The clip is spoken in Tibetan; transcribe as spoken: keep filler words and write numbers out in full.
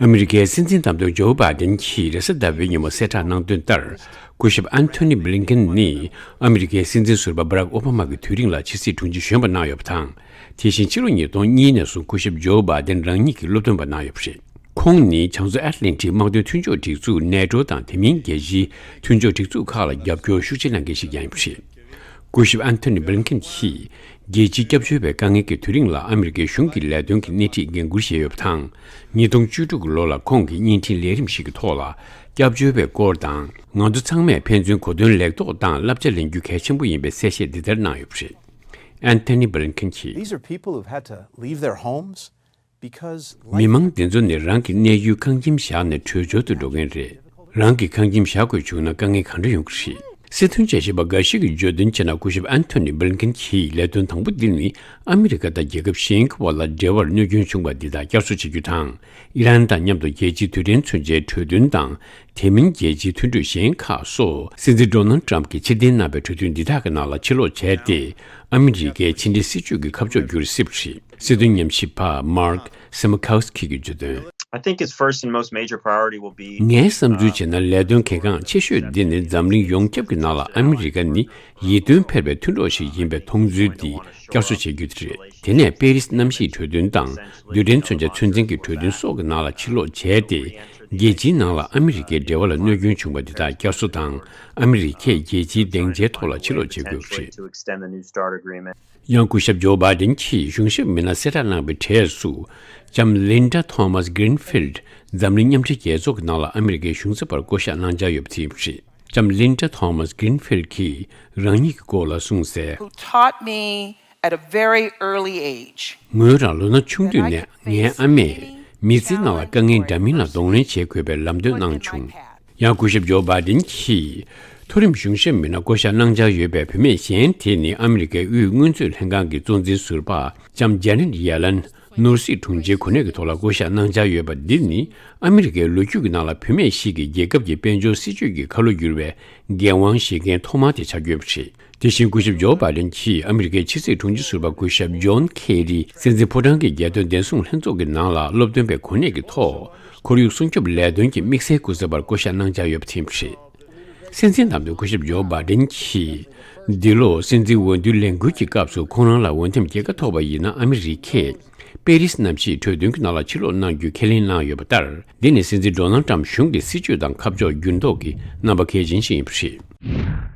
ཨ་མི་རི་ཀའི་སྲིད་འཛིན་བདམས་ཐོན་ཇོ་བྷའི་ཌེན་གྱིས་རེས་གཟའ་ཟླ་བའི་ཉིན་མོ་གསལ་བསྒྲགས་གནང་དོན་ལྟར། སྐུ་ཞབས་ཨན་ཐོ་ནི་བྷི་ལིན་ཀེན་ནི་ཨ་མི་རི་ཀའི་སྲིད་འཛིན་ཟུར་པ་བྷ་རག་ཨོ་བྷ་མ་གི་དུས་རིང་ལ་ཕྱི་སྲིད་དྲུང་ཆེ་གཞོན་པ་གནང་ཡོད་པ་དང་། དེ་བཞིན་ཕྱི་ལོ་ཉིས་སྟོང་གཉིས་ནས་བཟུང་སྐུ་ཞབས་ཇོ་བྷའི་ཌེན་རང་ཉིད་ཀྱིས་སློབ་སྟོན་པ་གནང་ཡོད་པ་རེད། ཁོང་ནི་བྱང་མཚོ་ཨེཊ་ལན་ཊིག་དམག་དོན་མཐུན་ཕྱོགས་སྒྲིག་འཛུགས་ནེ་ཊོ་དང་དེ་མིན་རྒྱལ་སྤྱིའི་མཐུན་ཕྱོགས་སྒྲིག་འཛུགས་ཁག་ལ་རྒྱབ་སྐྱོར་ཤུགས་ཆེ་གནང་མཁན་ཞིག་ཀྱང་ཡིན་པ་རེད། སྐུ་ཞབས་ཨན་ཐོ་ནི་བྷི་ལིན་ཀེན་གྱིས་རྒྱལ་སྤྱིའི་སྐྱབས་བཅོལ་བའི་དཀའ་ངལ་གྱི་དུས་རིང་ལ་ཨ་མི་རི་ཀའི་གཞུང་གི་ལས་དོན་གྱི་སྣེ་ཁྲིད་འགན་འཁུར་བཞེས་ཡོད་པ་དང་། ཉིས་སྟོང་བཅུ་དྲུག་གི་ལོ་ལ་ཁོང་གིས་བརྙན་འཕྲིན་ལས་རིམ་ཞིག་གི་ཐོག་ལ་སྐྱབས་བཅོལ་བའི་སྐོར་དང་། ང་ཚོ་ཚང་མས་ཕན་ཚུན་གོ་དོན་ལེགས་རྟོགས་དང་བསླབ་བྱ་ལེན་རྒྱུ་གལ་ཆེན་པོ་ཡིན་པའི་གསལ་བཤད་འདི་ལྟར་གནང་ཡོད་པ་རེད། ཨན་ཐོ་ནི་བྷི་ལིན་ཀེན་གྱིས། These are people who've had to leave their homes because life མི་མང་འདི་ཚོ་ནི་རང་གི་གནས་ཡུལ་ཁང་ཁྱིམ་བཞག་ནས་བྲོས་བྱོལ་དུ་འགྲོ་མཁན་རེད། རང་གི་ཁང་ཁྱིམ་བཞག་དགོས་བྱུང་ན་དཀའ་ངལ་གང་འདྲ་ཡོང་གི་རེད། སྲིད་དོན་དཔྱད་ཞིབ་པ་འགའ་ཞིག་གིས་བརྗོད་དོན་བྱས་ན། སྐུ་ཞབས་ཨན་ཐོ་ནི་བྷི་ལིན་ཀེན་གྱི་ལས་དོན་དང་པོ་འདི་ནི་ཨ་མི་རི་ཀ་དང་རྒྱལ་ཁབ་གཞན་གྱི་བར་ལ་འབྲེལ་བར་གནོད་སྐྱོན་བྱུང་བ་འདི་དག་བསྐྱར་གསོ་བྱེད་རྒྱུ་དང་། ཨི་རན་དང་མཉམ་དུ་རྒྱལ་སྤྱིའི་རྡུལ་ཕྲན་མཚོན་ཆའི་གྲོས་མཐུན་དང་། དེ་མིན་རྒྱལ་སྤྱིའི་མཐུན་གྲོས་གཞན་ཁག་སོགས། སྲིད་འཛིན་ཌོ་ནལ་ཊམ་གྱིས་ཕྱིར་འཐེན་གནང་བའི་གྲོས་མཐུན་འདི་དག་གི་ནང་ལ་ཕྱིར་ལོག་བྱས་ཏེ། ཨ་མི་རི་ཀའི་ཕྱི་འབྲེལ་སྲིད་ཇུས་ཀྱི་ཁ་ཕྱོགས་བསྒྱུར་སྲིད་པ་རེད། སྲིད་དོན་ཉམས་ཞིབ་པ་Mark Simakowsky གིས་བརྗོད་དོན། I think its first and most major priority will be ངའི་བསམ་ཚུལ་བྱས་ན། ལས་དོན་གལ་འགངས་ཆེ་ཤོས་འདི་ནི་འཛམ་གླིང་ཡོངས་ཁྱབ་ཀྱི་ནང་ལ་ཨ་མི་རི་ཀ་ནི་ཡིད་རྟོན་འཕེར་བའི་མཐུན་གྲོགས་ཤིག་ཡིན་པའི་མཐོང་ཚུལ་འདི་བསྐྱར་གསོ་བྱེད་རྒྱུ་དེ་རེད། དེ་ནས་པེ་རིས་གནམ་གཤིས་གྲོས་མཐུན་དང་། རྡུལ་ཕྲན་མཚོན་ཆ་ཚོད་འཛིན་གྱི་གྲོས་མཐུན་སོགས་ཀྱི་ནང་ལ་ཕྱིར་ལོག་བྱས་ཏེ། རྒྱལ་སྤྱིའི་ནང་ལ་ཨ་མི་རི་ཀའི་འབྲེལ་བ་ལ་གནོད་སྐྱོན་བྱུང་བ་འདི་དག་བསྐྱར་གསོ་དང་། ཨ་མི་རི་ཀས་རྒྱལ་སྤྱིའི་སྡིངས་ཆའི་ཐོག་ལ་ཕྱིར་ལོག་བྱེད་དགོས་པ་རེད། ཡང་སྐུ་ཞབས་ཇོ་བྷའི་ཌེན་གྱིས་གཞུང་ཞབས་མི་སྣ་གསལ་བསྒྲགས་གནང་བའི་གྲས་སུ། ལྕམ་ལིན་ཌ་ཐོ་མཱས་གྷི་རིན་ཕིལ་ཌི་འཛམ་གླིང་མཉམ་འབྲེལ་རྒྱལ་ཚོགས་ཀྱི་ནང་ལ་ཨ་མི་རི་ཀའི་གཞུང་ཚབ་པར་བསྐོ་གཞག་གནང་འཆར་ཡོད་པ་དེ་ཡིན་པ་རེད། ལྕམ་ལིན་ཌ་ཐོ་མཱས་གྷི་རིན་ཕིལ་ཌི་གྱིས་རང་ཉིད་ཀྱི་སྐོར་ལ་གསུངས་གསལ། Who taught me at a very early age ངོས་རང་ལོ་ན་ཆུང་དུས་ནས་ངའི་ཨ་མས་མི་ཚེའི་ནང་ལ་དཀའ་ངལ་འདྲ་མིན་ལ་གདོང་ལེན་བྱེད་དགོས་པའི་ལམ་སྟོན་གནང་བྱུང་། ཡང་སྐུ་ཞབས་ཇོ་བྷའི་ཌེན་གྱིས་མཐོ་རིམ་གཞུང་ཞབས་མི་སྣ་བསྐོ་གཞག་གནང་འཆར་ཡོད་པའི་བུད་མེད་གཞན་དེ་ནི་ཨ་མི་རི་ཀའི་དབུས་སྔོན་ཚོད་ལྷན་ཁང་གི་གཙོ་འཛིན་ཟུར་པ་ལྕམ་ཇེ་ནེཊ་ཡེ་ལན། ནོར་སྲིད་དྲུང་ཆེའི་གོ་གནས་ཀྱི་ཐོག་ལ་བསྐོ་གཞག་གནང་འཆར་ཡོད་པ་འདི་ནི་ཨ་མི་རི་ཀའི་ལོ་རྒྱུས་ཀྱི་ནང་ལ་བུད་མེད་ཞིག་གིས་རྒྱལ་ཁབ་ཀྱི་དཔལ་འབྱོར་སྲིད་ཇུས་ཀྱི་ཁ་ལོ་བསྒྱུར་བའི་འགན་དབང་བཞེས་མཁན་ཐོག་མ་དེ་ཆགས་ཀྱི་ཡོད་པ་རེད། དེ་བཞིན་སྐུ་ཞབས་ཇོ་བྷའི་ཌེན་གྱིས་ཨ་མི་རི་ཀའི་ཕྱི་སྲིད་དྲུང་ཆེ་ཟུར་པ་སྐུ་ཞབས་ཇོན་ཁེ་རི་སྲིད་འཛིན་ཕོ་བྲང་གི་རྒྱལ་དོན་བདེན་སྲུང་ལྷན་ཚོགས་ཀྱི་ནང་ལ་སློབ་སྟོན་པའི་གོ་གནས་ཀྱི་ཐོག་ཁོར་ཡུག་སྲུང་སྐྱོབ་ལས་དོན་གྱི་དམིགས་བསལ་སྐུ་ཚབ་པར་བསྐོ་གཞག་གནང་འཆར་ཡོད་པ་དེ་ཡིན་པ་རེད། སྲིད་འཛིན་བདམས་ཐོན་སྐུ་ཞབས་ཇོ་བྷའི་ཌེན་གྱིས་འདི་ལོ་སྲིད་འཛིན་འོས་བསྡུའི་ལས་འགུལ་གྱི་སྐབས་སུ་ཁོང་རང་ལ་འོས་འདེམས་རྒྱལ་ཁ་ཐོབ་པ་ཡིན་ན་ཨ་མི་རི་ཀས་པེ་རིས་གནམ་གཤིས་གྲོས་མཐུན་གྱི་ནང་ལ་ཕྱིར་ལོག་གནང་རྒྱུའི་ཁས་ལེན་གནང་ཡོད་པ་ལྟར། འདི་ནི་སྲིད་འཛིན་ཌོ་ནལ་ཊམ་གཞུང་གི་སྲིད་ཇུས་དང་ཁ་ཕྱོགས་འགྱུར་ལྡོག་གི་རྣམ་པ་གལ་ཆེན་ཞིག་ཡིན་པ་རེད།